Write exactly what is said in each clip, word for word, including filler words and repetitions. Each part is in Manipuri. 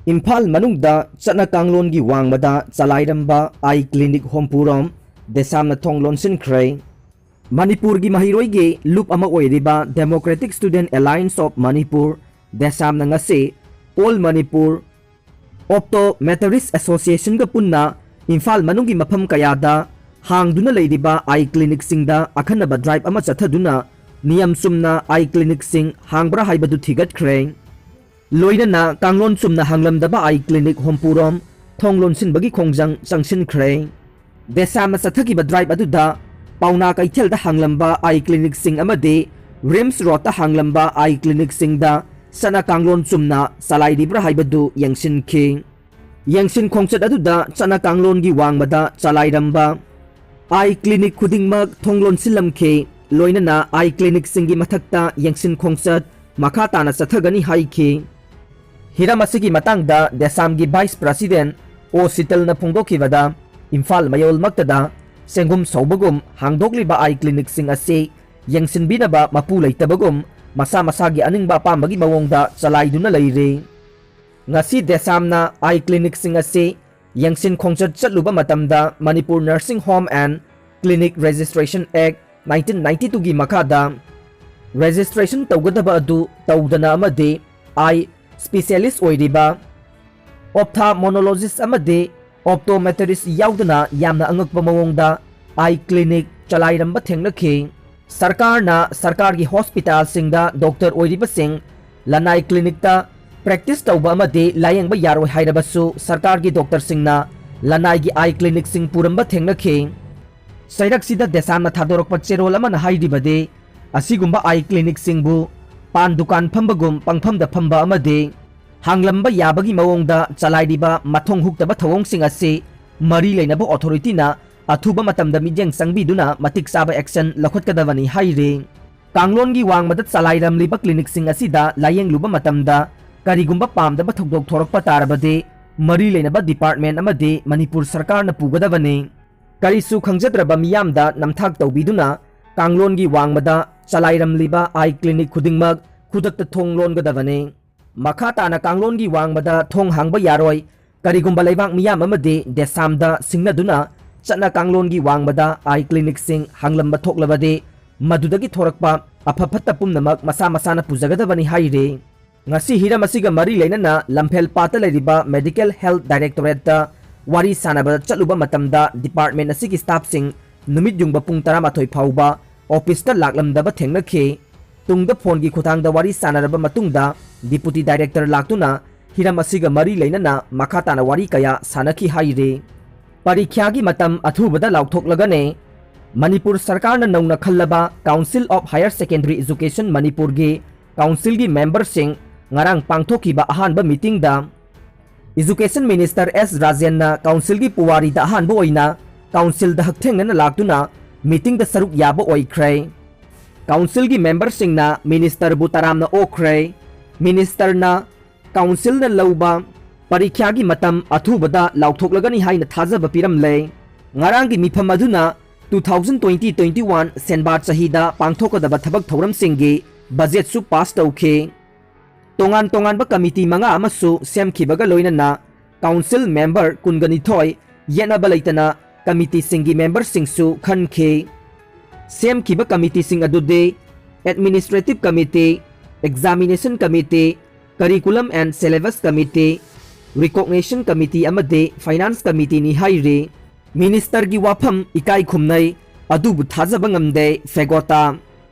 ꯏꯝꯐꯥꯜ ꯃꯅꯨꯡꯗ ꯆꯠꯅ ꯀꯥꯡꯂꯣꯟꯒꯤ ꯋꯥꯡꯃꯗ ꯆꯂꯥꯏꯔꯝꯕ ꯑꯥꯏ ꯀ꯭ꯂꯤꯅꯤꯛ ꯍꯣꯝꯄꯨꯔꯣꯝ ꯗꯦꯁꯥꯝꯅ ꯊꯣꯡ ꯂꯣꯟꯁꯤꯟꯈ꯭ꯔꯦ꯫ ꯃꯅꯤꯄꯨꯔꯒꯤ ꯃꯍꯩꯔꯣꯏꯒꯤ ꯂꯨꯞ ꯑꯃ ꯑꯣꯏꯔꯤꯕ Democratic Student Alliance of Manipur, ꯗꯦꯁꯥꯝꯅ ꯉꯁꯤ All Manipur Optometrist Associationꯒ ꯄꯨꯟꯅ ꯏꯝꯐꯥꯜ ꯃꯅꯨꯡꯒꯤ ꯃꯐꯝ ꯀꯌꯥꯗ ꯍꯥꯡꯗꯨꯅ ꯂꯩꯔꯤꯕ ꯑꯥꯏ ꯀ꯭ꯂꯤꯅꯤꯛꯁꯤꯡꯗ ꯑꯈꯟꯅꯕ ꯗ꯭ꯔꯥꯏꯕ ꯑꯃ ꯆꯠꯊꯗꯨꯅ ꯅꯤꯌꯝ ꯆꯨꯝꯅ ꯑꯥꯏ ꯀ꯭ꯂꯤꯅꯤꯛꯁꯤꯡ ꯍꯥꯡꯕ꯭ꯔꯥ ꯍꯥꯏꯕꯗꯨ ꯊꯤꯒꯠꯈ꯭ꯔꯦ꯫ ꯂꯣꯏꯅꯅ ꯀꯥꯡꯂꯣꯟ ꯆꯨꯝꯅ ꯍꯥꯡꯂꯝꯗꯕ ꯑꯥꯏ ꯀ꯭ꯂꯤꯅꯤꯛ ꯍꯣꯝꯄꯨꯔꯣꯝ ꯊꯣꯡ ꯂꯣꯟꯁꯤꯟꯕꯒꯤ ꯈꯣꯡꯖꯪ ꯆꯪꯁꯤꯟꯈ꯭ꯔꯦ꯫ ꯗꯦꯁꯥꯝꯅ ꯆꯠꯊꯈꯤꯕ ꯗ꯭ꯔꯥꯏꯕ ꯑꯗꯨꯗ ꯄꯥꯎꯅꯥ ꯀꯩꯊꯦꯜꯗ ꯍꯥꯡꯂꯝꯕ ꯑꯥꯏ ꯀ꯭ꯂꯤꯅꯤꯛꯁꯤꯡ ꯑꯃꯗꯤ ꯔꯤꯝꯁ ꯔꯣꯗꯇ ꯍꯥꯡꯂꯝꯕ ꯑꯥꯏ ꯀ꯭ꯂꯤꯅꯤꯛꯁꯤꯡꯗ ꯆꯠꯅ ꯀꯥꯡꯂꯣꯟ ꯆꯨꯝꯅ ꯆꯂꯥꯏꯔꯤꯕ꯭ꯔꯥ ꯍꯥꯏꯕꯗꯨ ꯌꯦꯡꯁꯤꯟꯈꯤ꯫ ꯌꯦꯡꯁꯤꯟ ꯈꯣꯡꯆꯠ ꯑꯗꯨꯗ ꯆꯠꯅ ꯀꯥꯡꯂꯣꯟꯒꯤ ꯋꯥꯡꯃꯗ ꯆꯂꯥꯏꯔꯝꯕ ꯑꯥꯏ ꯀ꯭ꯂꯤꯅꯤꯛ ꯈꯨꯗꯤꯡꯃꯛ ꯊꯣꯡ ꯂꯣꯟꯁꯤꯜꯂꯝꯈꯤ꯫ ꯂꯣꯏꯅꯅ ꯑꯥꯏ ꯀ꯭ꯂꯤꯅꯤꯛꯁꯤꯡꯒꯤ ꯃꯊꯛꯇ ꯌꯦꯡꯁꯤꯟ ꯈꯣꯡꯆꯠ ꯃꯈꯥ ꯇꯥꯅ ꯆꯠꯊꯒꯅꯤ ꯍꯥꯏꯈꯤ꯫ ꯍꯤꯔꯝ ꯑꯁꯤꯒꯤ ꯃꯇꯥꯡꯗ ꯗꯦꯁꯥꯝꯒꯤ ꯚꯥꯏꯁ ꯄ꯭ꯔꯁꯤꯗꯦꯟ ꯑꯣ ꯁꯤꯇꯜꯅ ꯐꯣꯡꯗꯣꯛꯈꯤꯕꯗ, ꯏꯝꯐꯥꯜ ꯃꯌꯣꯜꯃꯛꯇꯗ ꯆꯦꯡꯒꯨꯝ ꯁꯧꯕꯒꯨꯝ ꯍꯥꯡꯗꯣꯛꯂꯤꯕ ꯑꯥꯏ ꯀ꯭ꯂꯤꯅꯤꯛꯁꯤꯡ ꯑꯁꯤ ꯌꯦꯡꯁꯤꯟꯕꯤꯅꯕ ꯃꯄꯨ ꯂꯩꯇꯕꯒꯨꯝ ꯃꯁꯥ ꯃꯁꯥꯒꯤ ꯑꯅꯤꯡꯕ ꯑꯄꯥꯝꯕꯒꯤ ꯃꯑꯣꯡꯗ ꯆꯂꯥꯏꯗꯨꯅ ꯂꯩꯔꯤ꯫ ꯉꯁꯤ ꯗꯦꯁꯥꯝꯅ ꯑꯥꯏ ꯀ꯭ꯂꯤꯅꯤꯛꯁꯤꯡ ꯑꯁꯤ ꯌꯦꯡꯁꯤꯟ ꯈꯣꯡꯆꯠ ꯆꯠꯂꯨꯕ ꯃꯇꯝꯗ Manipur Nursing Home and Clinic Registration Act nineteen ninety twoꯒꯤ ꯃꯈꯥꯗ ꯔꯦꯖꯤꯁꯇ꯭ꯔꯦꯁꯟ ꯇꯧꯒꯗꯕ ꯑꯗꯨ ꯇꯧꯗꯅ ꯑꯃꯗꯤ ꯑꯥꯏ ꯁ꯭ꯄꯦꯁꯤꯌꯦꯂꯤꯁ ꯑꯣꯏꯔꯤꯕ ꯑꯣꯞꯊꯥꯃꯣꯅꯣꯂꯣꯖꯤꯁ ꯑꯃꯗꯤ ꯑꯣꯞꯇꯣꯃꯦꯇ꯭ꯔꯤꯁ ꯌꯥꯎꯗꯅ ꯌꯥꯝꯅ ꯑꯉꯛꯄ ꯃꯑꯣꯡꯗ ꯑꯥꯏ ꯀ꯭ꯂꯤꯅꯤꯛ ꯆꯂꯥꯏꯔꯝꯕ ꯊꯦꯡꯅꯈꯤ꯫ ꯁꯔꯀꯥꯔꯅ ꯁꯔꯀꯥꯔꯒꯤ ꯍꯣꯁꯄꯤꯇꯥꯜꯁꯤꯡꯗ ꯗꯣꯛꯇꯔ ꯑꯣꯏꯔꯤꯕꯁꯤꯡ ꯂꯅꯥꯏ ꯀ꯭ꯂꯤꯅꯤꯛꯇ ꯄ꯭ꯔꯦꯛꯇꯤꯁ ꯇꯧꯕ ꯑꯃꯗꯤ ꯂꯥꯌꯦꯡꯕ ꯌꯥꯔꯣꯏ ꯍꯥꯏꯔꯕꯁꯨ ꯁꯔꯀꯥꯔꯒꯤ ꯗꯣꯛꯇꯔꯁꯤꯡꯅ ꯂꯅꯥꯏꯒꯤ ꯑꯥꯏ ꯀ꯭ꯂꯤꯅꯤꯛꯁꯤꯡ ꯄꯨꯔꯝꯕ ꯊꯦꯡꯅꯈꯤ꯫ ꯆꯩꯔꯛꯁꯤꯗ ꯗꯦꯁꯥꯝꯅ ꯊꯥꯗꯣꯔꯛꯄ ꯆꯦꯔꯣꯜ ꯑꯃꯅ ꯍꯥꯏꯔꯤꯕꯗꯤ, ꯑꯁꯤꯒꯨꯝꯕ ꯑꯥꯏ ꯀ꯭ꯂꯤꯅꯤꯛꯁꯤꯡꯕꯨ ꯄꯥꯟ ꯗꯨꯀꯥꯟ ꯐꯝꯕꯒꯨꯝ ꯄꯪꯐꯝꯗ ꯐꯝꯕ ꯑꯃꯗꯤ ꯍꯥꯡꯂꯝꯕ ꯌꯥꯕꯒꯤ ꯃꯑꯣꯡꯗ ꯆꯂꯥꯏꯔꯤꯕ ꯃꯊꯣꯡ ꯍꯨꯛꯇꯕ ꯊꯧꯑꯣꯡꯁꯤꯡ ꯑꯁꯤ ꯃꯔꯤ ꯂꯩꯅꯕ ꯑꯣꯊꯣꯔꯤꯇꯤꯅ ꯑꯊꯨꯕ ꯃꯇꯝꯗ ꯃꯤꯠꯌꯦꯡ ꯆꯪꯕꯤꯗꯨꯅ ꯃꯇꯤꯛ ꯆꯥꯕ ꯑꯦꯛꯁꯟ ꯂꯧꯈꯠꯀꯗꯕꯅꯤ ꯍꯥꯏꯔꯤ꯫ ꯀꯥꯡꯂꯣꯟꯒꯤ ꯋꯥꯡꯃꯗ ꯆꯂꯥꯏꯔꯝꯂꯤꯕ ꯀ꯭ꯂꯤꯅꯤꯛꯁꯤꯡ ꯑꯁꯤꯗ ꯂꯥꯌꯦꯡꯂꯨꯕ ꯃꯇꯝꯗ ꯀꯔꯤꯒꯨꯝꯕ ꯄꯥꯝꯗꯕ ꯊꯧꯗꯣꯛ ꯊꯣꯔꯛꯄ ꯇꯥꯔꯕꯗꯤ ꯃꯔꯤ ꯂꯩꯅꯕ ꯗꯤꯄꯥꯔꯠꯃꯦꯟ ꯑꯃꯗꯤ ꯃꯅꯤꯄꯨꯔ ꯁꯔꯀꯥꯔꯅ ꯄꯨꯒꯗꯕꯅꯤ꯫ ꯀꯔꯤꯁꯨ ꯈꯪꯖꯗ꯭ꯔꯕ ꯃꯤꯌꯥꯝꯗ ꯅꯝꯊꯥꯛ ꯇꯧꯕꯤꯗꯨꯅ ꯀꯥꯡꯂꯣꯟꯒꯤ ꯋꯥꯡꯃꯗ ꯆꯂꯥꯏꯔꯝꯂꯤꯕ ꯑꯥꯏ ꯀ꯭ꯂꯤꯅꯤꯛ ꯈꯨꯗꯤꯡꯃꯛ ꯈꯨꯗꯛꯇ ꯊꯣꯡ ꯂꯣꯟꯒꯗꯕꯅꯤ꯫ ꯃꯈꯥ ꯇꯥꯅ ꯀꯥꯡꯂꯣꯟꯒꯤ ꯋꯥꯡꯃꯗ ꯊꯣꯡ ꯍꯥꯡꯕ ꯌꯥꯔꯣꯏ꯫ ꯀꯔꯤꯒꯨꯝꯕ ꯂꯩꯕꯥꯛ ꯃꯤꯌꯥꯝ ꯑꯃꯗꯤ ꯗꯦꯁꯥꯝꯗ ꯁꯤꯡꯅꯗꯨꯅ ꯆꯠꯅ ꯀꯥꯡꯂꯣꯟꯒꯤ ꯋꯥꯡꯃꯗ ꯑꯥꯏ ꯀ꯭ꯂꯤꯅꯤꯛꯁꯤꯡ ꯍꯥꯡꯂꯝꯕ ꯊꯣꯛꯂꯕꯗꯤ, ꯃꯗꯨꯗꯒꯤ ꯊꯣꯔꯛꯄ ꯑꯐ ꯐꯠꯇ ꯄꯨꯝꯅꯃꯛ ꯃꯁꯥ ꯃꯁꯥꯅ ꯄꯨꯖꯒꯗꯕꯅꯤ ꯍꯥꯏꯔꯤ꯫ ꯉꯁꯤ ꯍꯤꯔꯝ ꯑꯁꯤꯒ ꯃꯔꯤ ꯂꯩꯅꯅ ꯂꯝꯐꯦꯜ ꯄꯥꯠꯇ ꯂꯩꯔꯤꯕ Medical Health Directorateꯇ ꯋꯥꯔꯤ ꯁꯥꯟꯅꯕꯗ ꯆꯠꯂꯨꯕ ꯃꯇꯝꯗ, ꯗꯤꯄꯥꯔꯠꯃꯦꯟ ꯑꯁꯤꯒꯤ ꯁ꯭ꯇꯥꯐꯁꯤꯡ ꯅꯨꯃꯤꯠ ꯌꯨꯡꯕ ꯄꯨꯡ ꯇꯔꯥꯃꯥꯊꯣꯏ ꯐꯥꯎꯕ ꯑꯣꯐꯤꯁꯇ ꯂꯥꯛꯂꯝꯗꯕ ꯊꯦꯡꯅꯈꯤ꯫ ꯇꯨꯡꯗ ꯐꯣꯟꯒꯤ ꯈꯨꯠꯊꯥꯡꯗ ꯋꯥꯔꯤ ꯁꯥꯟꯅꯔꯕ ꯃꯇꯨꯡꯗ, ꯗꯤꯄꯨꯇꯤ ꯗꯥꯏꯔꯦꯛꯇꯔ ꯂꯥꯛꯇꯨꯅ ꯍꯤꯔꯝ ꯑꯁꯤꯒ ꯃꯔꯤ ꯂꯩꯅꯅ ꯃꯈꯥ ꯇꯥꯅ ꯋꯥꯔꯤ ꯀꯌꯥ ꯁꯥꯟꯅꯈꯤ ꯍꯥꯏꯔꯤ꯫ ꯄꯔꯤꯈ꯭ꯌꯥꯒꯤ ꯃꯇꯝ ꯑꯊꯨꯕꯗ ꯂꯥꯎꯊꯣꯛꯂꯒꯅꯤ꯫ ꯃꯅꯤꯄꯨꯔ ꯁꯔꯀꯥꯔꯅ ꯅꯧꯅ ꯈꯜꯂꯕ Council of Higher Secondary Education ꯃꯅꯤꯄꯨꯔꯒꯤ ꯀꯥꯎꯟꯁꯤꯜꯒꯤ ꯃꯦꯝꯕꯔꯁꯤꯡ ꯉꯔꯥꯡ ꯄꯥꯡꯊꯣꯛꯈꯤꯕ ꯑꯍꯥꯟꯕ ꯃꯤꯇꯤꯡꯗ Education Minister ꯑꯦꯁ ꯔꯥꯖꯦꯟꯅ ꯀꯥꯎꯟꯁꯤꯜꯒꯤ ꯄꯨꯋꯥꯔꯤꯗ ꯑꯍꯥꯟꯕ ꯑꯣꯏꯅ ꯀꯥꯎꯟꯁꯤꯜꯗ ꯍꯛꯊꯦꯡꯅꯅ ꯂꯥꯛꯇꯨꯅ ꯃꯤꯇꯤꯡꯗ ꯁꯔꯨꯛ ꯌꯥꯕ ꯑꯣꯏꯈ꯭ꯔꯦ꯫ ꯀꯥꯎꯟꯁꯤꯜꯒꯤ ꯃꯦꯝꯕꯔꯁꯤꯡꯅ ꯃꯤꯅꯤꯁꯇꯔꯕꯨ ꯇꯔꯥꯝꯅ ꯑꯣꯛꯈ꯭ꯔꯦ꯫ ꯃꯤꯅꯤꯁꯇꯔꯅ ꯀꯥꯎꯟꯁꯤꯜꯅ ꯂꯧꯕ ꯄꯔꯤꯈ꯭ꯌꯥꯒꯤ ꯃꯇꯝ ꯑꯊꯨꯕꯗ ꯂꯥꯎꯊꯣꯛꯂꯒꯅꯤ ꯍꯥꯏꯅ ꯊꯥꯖꯕ ꯄꯤꯔꯝꯂꯦ꯫ ꯉꯔꯥꯡꯒꯤ ꯃꯤꯐꯝ ꯑꯗꯨꯅ two thousand twenty twenty-one ꯁꯦꯟꯕꯥ ꯆꯍꯤꯗ ꯄꯥꯡꯊꯣꯛꯀꯗꯕ ꯊꯕꯛ ꯊꯧꯔꯝꯁꯤꯡꯒꯤ ꯕꯖꯦꯠꯁꯨ ꯄꯥꯁ ꯇꯧꯈꯤ꯫ ꯇꯣꯉꯥꯟ ꯇꯣꯉꯥꯟꯕ ꯀꯃꯤꯇꯤ ꯃꯉꯥ ꯑꯃꯁꯨ ꯁꯦꯝꯈꯤꯕꯒ ꯂꯣꯏꯅꯅ ꯀꯥꯎꯟꯁꯤꯜ ꯃꯦꯝꯕꯔ ꯀꯨꯟꯒꯅꯤꯊꯣꯏ ꯌꯦꯠꯅꯕ ꯂꯩꯇꯅ ꯀꯃꯤꯇꯤꯁꯤꯡꯒꯤ ꯃꯦꯝꯕꯔꯁꯤꯡꯁꯨ ꯈꯟꯈꯤ꯫ ꯁꯦꯝꯈꯤꯕ ꯀꯃꯤꯇꯤꯁꯤꯡ ꯑꯗꯨꯗꯤ Administrative Committee, Examination Committee, Curriculum and Syllabus Committee, Recognition Committee ꯑꯃꯗꯤ Finance Committeeꯅꯤ ꯍꯥꯏꯔꯤ꯫ ꯃꯤꯅꯤꯁꯇꯔꯒꯤ ꯋꯥꯐꯝ ꯏꯀꯥꯏ ꯈꯨꯝꯅꯩ, ꯑꯗꯨꯕꯨ ꯊꯥꯖꯕ ꯉꯝꯗꯦ, ꯐꯦꯒꯣꯇꯥ꯫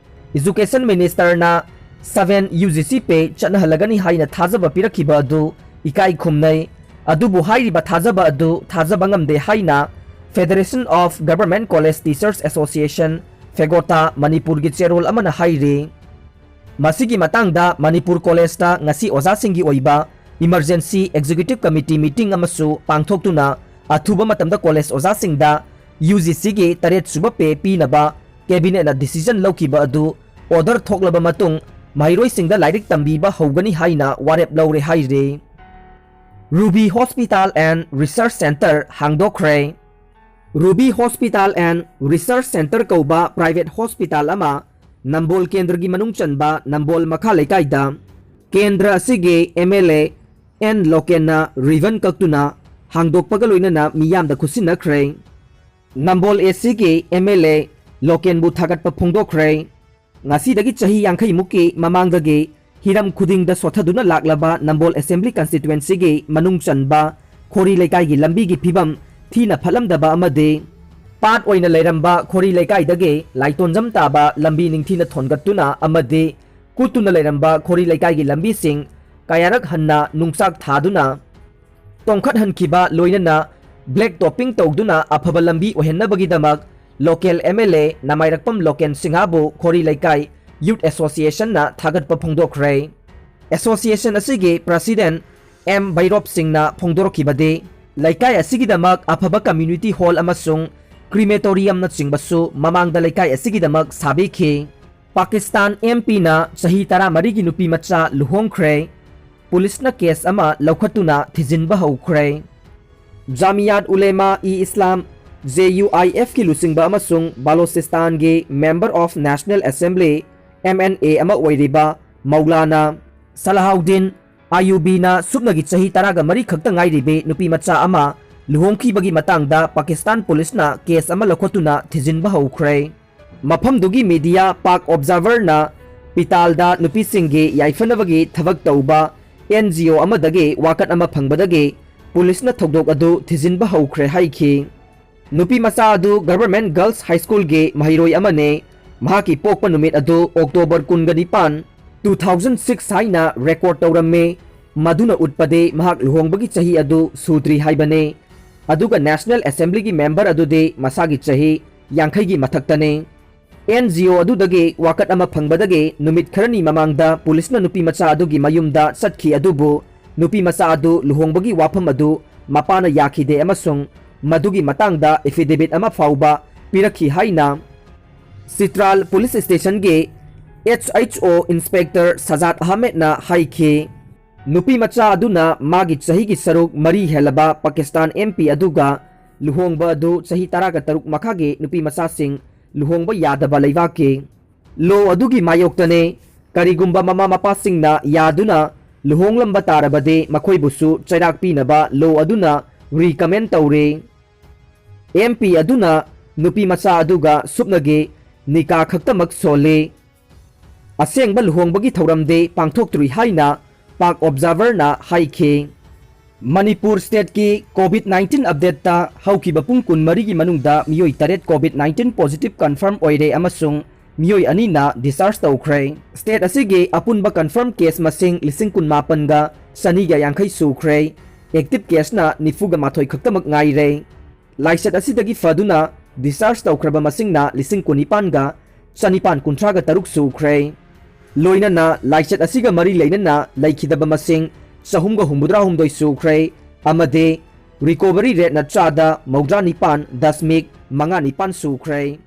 Education Ministerꯅ seven UGC pay ꯆꯠꯅꯍꯜꯂꯒꯅꯤ ꯍꯥꯏꯅ ꯊꯥꯖꯕ ꯄꯤꯔꯛꯈꯤꯕ ꯑꯗꯨ ꯏꯀꯥꯏ ꯈꯨꯝꯅꯩ, ꯑꯗꯨꯕꯨ ꯍꯥꯏꯔꯤꯕ ꯊꯥꯖꯕ ꯑꯗꯨ ꯊꯥꯖꯕ ꯉꯝꯗꯦ ꯍꯥꯏꯅ Federation of Government College Teachers Association, ꯐꯦꯒꯣꯇꯥ, ꯃꯅꯤꯄꯨꯔꯒꯤ ꯆꯦꯔꯣꯜ ꯑꯃꯅ ꯍꯥꯏꯔꯤ꯫ ꯃꯁꯤꯒꯤ ꯃꯇꯥꯡꯗ ꯃꯅꯤꯄꯨꯔ ꯀꯣꯂꯦꯖꯇ ꯉꯁꯤ ꯑꯣꯖꯥꯁꯤꯡꯒꯤ ꯑꯣꯏꯕ Emergency Executive Committee meeting ꯑꯃꯁꯨ ꯄꯥꯡꯊꯣꯛꯇꯨꯅ ꯑꯊꯨꯕ ꯃꯇꯝꯗ ꯀꯣꯂꯦꯖ ꯑꯣꯖꯥꯁꯤꯡꯗ UGCꯒꯤ ꯇꯔꯦꯠ ꯁꯨꯕ pay ꯄꯤꯅꯕ ꯀꯦꯕꯤꯅꯦꯠꯅ decision ꯂꯧꯈꯤꯕ ꯑꯗꯨ order ꯊꯣꯛꯂꯕ ꯃꯇꯨꯡ ꯃꯍꯩꯔꯣꯏꯁꯤꯡꯗ ꯂꯥꯏꯔꯤꯛ ꯇꯝꯕꯤꯕ ꯍꯧꯒꯅꯤ ꯍꯥꯏꯅ ꯋꯥꯔꯦꯞ ꯂꯧꯔꯦ ꯍꯥꯏꯔꯤ꯫ Ruby Hospital and Research Center ꯍꯥꯡꯗꯣꯛꯈ꯭ꯔꯦ꯫ Ruby Hospital and Research Center ꯀꯧꯕ private hospital ꯑꯃ ꯅꯝꯕꯣꯜ ꯀꯦꯟꯗ꯭ꯔꯒꯤ ꯃꯅꯨꯡ ꯆꯟꯕ ꯅꯝꯕꯣꯜ ꯃꯈꯥ ꯂꯩꯀꯥꯏꯗ ꯀꯦꯟꯗ꯭ꯔ ꯑꯁꯤꯒꯤ ꯑꯦꯝ ꯑꯦꯜ ꯑꯦ ꯑꯦꯟ ꯂꯣꯀꯦꯟꯅ ꯔꯤꯕꯟ ꯀꯛꯇꯨꯅ ꯍꯥꯡꯗꯣꯛꯄꯒ ꯂꯣꯏꯅꯅ ꯃꯤꯌꯥꯝꯗ ꯈꯨꯠꯁꯤꯟꯅꯈ꯭ꯔꯦ꯫ ꯅꯝꯕꯣꯜ ꯑꯦ ꯁꯤꯒꯤ ꯑꯦꯝ ꯑꯦꯜ ꯑꯦ ꯂꯣꯀꯦꯟꯕꯨ ꯊꯥꯒꯠꯄ ꯐꯣꯡꯗꯣꯛꯈ꯭ꯔꯦ꯫ ꯉꯁꯤꯗꯒꯤ ꯆꯍꯤ ꯌꯥꯡꯈꯩ ꯃꯨꯛꯀꯤ ꯃꯃꯥꯡꯗꯒꯤ ꯍꯤꯔꯝ ꯈꯨꯗꯤꯡꯗ ꯁꯣꯠꯊꯗꯨꯅ ꯂꯥꯛꯂꯕ ꯅꯝꯕꯣꯜ ꯑꯦꯁꯦꯝꯕ꯭ꯂꯤ ꯀꯟꯁꯇꯤꯇ꯭ꯋꯦꯟꯁꯤꯒꯤ ꯃꯅꯨꯡ ꯆꯟꯕ ꯈꯣꯔꯤ ꯂꯩꯀꯥꯏꯒꯤ ꯂꯝꯕꯤꯒꯤ ꯐꯤꯕꯝ ꯊꯤꯅ ꯐꯠꯂꯝꯗꯕ ꯑꯃꯗꯤ ꯄꯥꯠ ꯑꯣꯏꯅ ꯂꯩꯔꯝꯕ ꯈꯣꯔꯤ ꯂꯩꯀꯥꯏꯗꯒꯤ ꯂꯥꯏꯇꯣꯟꯖꯝ ꯇꯥꯕ ꯂꯝꯕꯤ ꯅꯤꯡꯊꯤꯅ ꯊꯣꯟꯒꯠꯇꯨꯅ ꯑꯃꯗꯤ ꯀꯨꯠꯇꯨꯅ ꯂꯩꯔꯝꯕ ꯈꯣꯔꯤ ꯂꯩꯀꯥꯏꯒꯤ ꯂꯝꯕꯤꯁꯤꯡ ꯀꯌꯥꯔꯛ ꯍꯟꯅ ꯅꯨꯡꯆꯥꯛ ꯊꯥꯗꯨꯅ ꯇꯣꯡꯈꯠꯍꯟꯈꯤꯕ, ꯂꯣꯏꯅꯅ ꯕ꯭ꯂꯦꯛ ꯇꯣꯞꯄꯤꯡ ꯇꯧꯗꯨꯅ ꯑꯐꯕ ꯂꯝꯕꯤ ꯑꯣꯏꯍꯟꯅꯕꯒꯤꯗꯃꯛ local M L A Loken ꯂꯣꯀꯦꯟ ꯁꯤꯡꯍꯕꯨ ꯈꯣꯔꯤ ꯂꯩꯀꯥꯏ ꯌꯨꯠ ꯑꯦꯁꯣꯁꯤꯌꯦꯁꯟꯅ ꯊꯥꯒꯠꯄ ꯐꯣꯡꯗꯣꯛꯈ꯭ꯔꯦ꯫ ꯑꯦꯁꯣꯁꯤꯌꯦꯁꯟ ꯑꯁꯤꯒꯤ ꯄ꯭ꯔꯁꯤꯗꯦꯟ ꯑꯦꯝ ꯚꯩꯔꯣꯞ ꯁꯤꯡꯅ ꯐꯣꯡꯗꯣꯔꯛꯈꯤꯕꯗꯤ, ꯂꯩꯀꯥꯏ ꯑꯁꯤꯒꯤꯗꯃꯛ ꯑꯐꯕ ꯀꯝꯃ꯭ꯌꯨꯅꯤꯇꯤ ꯍꯣꯜ ꯑꯃꯁꯨꯡ ꯀ꯭ꯔꯤꯃꯦꯇꯣꯔꯤꯌꯝꯅꯆꯤꯡꯕꯁꯨ ꯃꯃꯥꯡꯗ ꯂꯩꯀꯥꯏ ꯑꯁꯤꯒꯤꯗꯃꯛ ꯁꯥꯕꯤꯈꯤ꯫ ꯄꯥꯀꯤꯁꯇꯥꯟ ꯑꯦꯝ ꯄꯤꯅ ꯆꯍꯤ ꯇꯔꯥꯃꯔꯤꯒꯤ ꯅꯨꯄꯤ ꯃꯆꯥ ꯂꯨꯍꯣꯡꯈ꯭ꯔꯦ꯫ ꯄꯨꯂꯤꯁꯅ ꯀꯦꯁ ꯑꯃ ꯂꯧꯈꯠꯇꯨꯅ ꯊꯤꯖꯤꯟꯕ ꯍꯧꯈ꯭ꯔꯦ꯫ ꯖꯥꯃꯤꯌꯥꯠ ꯎꯂꯦꯃꯥ E Islam, J U I ꯑꯦꯐꯀꯤ ꯂꯨꯆꯤꯡꯕ ꯑꯃꯁꯨꯡ ꯕꯥꯂꯣꯆꯤꯁꯇꯥꯟꯒꯤ Member of National Assembly, M N A, ꯑꯃ ꯑꯣꯏꯔꯤꯕ ꯃꯧꯂꯥꯅꯥ ꯁꯂꯥꯍꯥꯎꯗꯤꯟ ꯑꯌꯨꯕꯤꯅ ꯁꯨꯞꯅꯒꯤ ꯆꯍꯤ ꯇꯔꯥꯒ ꯃꯔꯤ ꯈꯛꯇ ꯉꯥꯏꯔꯤꯕꯤ ꯅꯨꯄꯤ ꯃꯆꯥ ꯑꯃ ꯂꯨꯍꯣꯡꯈꯤꯕꯒꯤ ꯃꯇꯥꯡꯗ ꯄꯥꯀꯤꯁꯇꯥꯟ ꯄꯨꯂꯤꯁꯅ ꯀꯦꯁ ꯑꯃ ꯂꯧꯈꯠꯇꯨꯅ ꯊꯤꯖꯤꯟꯕ ꯍꯧꯈ꯭ꯔꯦ꯫ ꯃꯐꯝꯗꯨꯒꯤ ꯃꯤꯗꯤꯌꯥ ꯄꯥꯛ ꯑꯣꯕꯖꯥꯔꯚꯔꯅ ꯄꯤꯇꯥꯜꯗ ꯅꯨꯄꯤꯁꯤꯡꯒꯤ ꯌꯥꯏꯐꯅꯕꯒꯤ ꯊꯕꯛ ꯇꯧꯕ ꯑꯦꯟ ꯖꯤ ꯑꯣ ꯑꯃꯗꯒꯤ ꯋꯥꯀꯠ ꯑꯃ ꯐꯪꯕꯗꯒꯤ ꯄꯨꯂꯤꯁꯅ ꯊꯧꯗꯣꯛ ꯑꯗꯨ ꯊꯤꯖꯤꯟꯕ ꯍꯧꯈ꯭ꯔꯦ ꯍꯥꯏꯈꯤ꯫ ꯅꯨꯄꯤ ꯃꯆꯥ ꯑꯗꯨ ꯒꯚꯔꯟꯃꯦꯟꯠ ꯒꯔꯜꯁ ꯍꯥꯏ ꯁ꯭ꯀꯨꯜꯒꯤ ꯃꯍꯩꯔꯣꯏ ꯑꯃꯅꯤ꯫ ꯃꯍꯥꯛꯀꯤ ꯄꯣꯛꯄ ꯅꯨꯃꯤꯠ ꯑꯗꯨ ꯑꯣꯛꯇꯣꯕꯔ ꯀꯨꯟꯒ ꯅꯤꯄꯥꯟ, two thousand six ꯍꯥꯏꯅ ꯔꯦꯀꯣꯔꯗ ꯇꯧꯔꯝꯃꯤ꯫ ꯃꯗꯨꯅ ꯎꯠꯄꯗꯤ ꯃꯍꯥꯛ ꯂꯨꯍꯣꯡꯕꯒꯤ ꯆꯍꯤ ꯑꯗꯨ ꯁꯨꯗ꯭ꯔꯤ ꯍꯥꯏꯕꯅꯤ꯫ ꯑꯗꯨꯒ ꯅꯦꯁꯅꯦꯜ ꯑꯦꯁꯦꯝꯕ꯭ꯂꯤꯒꯤ ꯃꯦꯝꯕꯔ ꯑꯗꯨꯗꯤ ꯃꯁꯥꯒꯤ ꯆꯍꯤ ꯌꯥꯡꯈꯩꯒꯤ ꯃꯊꯛꯇꯅꯤ꯫ ꯑꯦꯟ ꯖꯤ ꯑꯣ ꯑꯗꯨꯗꯒꯤ ꯋꯥꯀꯠ ꯑꯃ ꯐꯪꯕꯗꯒꯤ ꯅꯨꯃꯤꯠ ꯈꯔꯅꯤ ꯃꯃꯥꯡꯗ ꯄꯨꯂꯤꯁꯅ ꯅꯨꯄꯤ ꯃꯆꯥ ꯑꯗꯨꯒꯤ ꯃꯌꯨꯝꯗ ꯆꯠꯈꯤ, ꯑꯗꯨꯕꯨ ꯅꯨꯄꯤ ꯃꯆꯥ ꯑꯗꯨ ꯂꯨꯍꯣꯡꯕꯒꯤ ꯋꯥꯐꯝ ꯑꯗꯨ ꯃꯄꯥꯅ ꯌꯥꯈꯤꯗꯦ ꯑꯃꯁꯨꯡ ꯃꯗꯨꯒꯤ ꯃꯇꯥꯡꯗ affidavit ꯑꯃ ꯐꯥꯎꯕ ꯄꯤꯔꯛꯈꯤ ꯍꯥꯏꯅ ꯁꯤꯇ꯭ꯔꯥꯜ ꯄꯨꯂꯤꯁ ꯁ꯭ꯇꯦꯁꯟꯒꯤ H H O inspector Sajad ꯑꯍꯃꯦꯗꯅ ꯍꯥꯏꯈꯤ꯫ ꯅꯨꯄꯤ ꯃꯆꯥ ꯑꯗꯨꯅ ꯃꯥꯒꯤ ꯆꯍꯤꯒꯤ ꯁꯔꯨꯛ ꯃꯔꯤ ꯍꯦꯜꯂꯕ ꯄꯥꯀꯤꯁꯇꯥꯟ ꯑꯦꯝ ꯄꯤ ꯑꯗꯨꯒ ꯂꯨꯍꯣꯡꯕ ꯑꯗꯨ ꯆꯍꯤ ꯇꯔꯥꯒ ꯇꯔꯨꯛ ꯃꯈꯥꯒꯤ ꯅꯨꯄꯤ ꯃꯆꯥꯁꯤꯡ ꯂꯨꯍꯣꯡꯕ ꯌꯥꯗꯕ ꯂꯩꯕꯥꯛꯀꯤ ꯂꯣ ꯑꯗꯨꯒꯤ ꯃꯥꯌꯣꯛꯇꯅꯤ꯫ ꯀꯔꯤꯒꯨꯝꯕ ꯃꯃꯥ ꯃꯄꯥꯁꯤꯡꯅ ꯌꯥꯗꯨꯅ ꯂꯨꯍꯣꯡꯂꯝꯕ ꯇꯥꯔꯕꯗꯤ ꯃꯈꯣꯏꯕꯨꯁꯨ ꯆꯩꯔꯥꯛ ꯄꯤꯅꯕ law ꯑꯗꯨꯅ recommend ꯇꯧꯔꯦ꯫ MP ꯑꯗꯨꯅ ꯅꯨꯄꯤ ꯃꯆꯥ ꯑꯗꯨꯒ ꯁꯨꯞꯅꯒꯤ ꯅꯤꯀꯥ ꯈꯛꯇꯃꯛ ꯁꯣꯜꯂꯤ꯫ ꯑꯁꯦꯡꯕ ꯂꯨꯍꯣꯡꯕꯒꯤ ꯊꯧꯔꯝꯗꯤ ꯄꯥꯡꯊꯣꯛꯇ꯭ꯔꯤ ꯍꯥꯏꯅ ꯄꯥꯛ Observerꯅ ꯍꯥꯏꯈꯤ꯫ ꯃꯅꯤꯄꯨꯔ stateꯀꯤ COVID nineteen updateꯇ ꯍꯧꯈꯤꯕ ꯄꯨꯡ ꯀꯨꯟꯃꯔꯤꯒꯤ ꯃꯅꯨꯡꯗ ꯃꯤꯑꯣꯏ ꯇꯔꯦꯠ COVID nineteen positive confirm ꯑꯣꯏꯔꯦ ꯑꯃꯁꯨꯡ ꯃꯤꯑꯣꯏ ꯑꯅꯤꯅ discharge ꯇꯧꯈ꯭ꯔꯦ꯫ State ꯑꯁꯤꯒꯤ ꯑꯄꯨꯟꯕ confirm case ꯃꯁꯤꯡ ꯂꯤꯁꯤꯡ ꯀꯨꯟꯃꯥꯄꯟꯒ ꯆꯅꯤꯒ ꯌꯥꯡꯈꯩ ꯁꯨꯈ꯭ꯔꯦ꯫ Active caseꯅ ꯅꯤꯐꯨꯒ ꯃꯥꯊꯣꯏ ꯈꯛꯇꯃꯛ ꯉꯥꯏꯔꯦ꯫ ꯂꯥꯏꯆꯠ ꯑꯁꯤꯗꯒꯤ ꯐꯗꯨꯅ discharge ꯇꯧꯈ꯭ꯔꯕ ꯃꯁꯤꯡꯅ ꯂꯤꯁꯤꯡ ꯀꯨꯟꯅꯤꯄꯥꯟꯒ ꯆꯅꯤꯄꯥꯟ ꯀꯨꯟꯊ꯭ꯔꯥꯒ ꯇꯔꯨꯛ ꯁꯨꯈ꯭ꯔꯦ꯫ ꯂꯣꯏꯅꯅ ꯂꯥꯏꯆꯠ ꯑꯁꯤꯒ ꯃꯔꯤ ꯂꯩꯅꯅ ꯂꯩꯈꯤꯗꯕ ꯃꯁꯤꯡ ꯆꯍꯨꯝꯒ ꯍꯨꯝꯐꯨꯇꯔꯥꯍꯨꯝꯗꯣꯏ ꯁꯨꯈ꯭ꯔꯦ ꯑꯃꯗꯤ recovery rateꯅ ꯆꯥꯗ ꯃꯧꯗ꯭ꯔꯥ ꯅꯤꯄꯥꯟ ꯗꯁꯃꯤꯛ ꯃꯉꯥ ꯅꯤꯄꯥꯟ ꯁꯨꯈ꯭ꯔꯦ꯫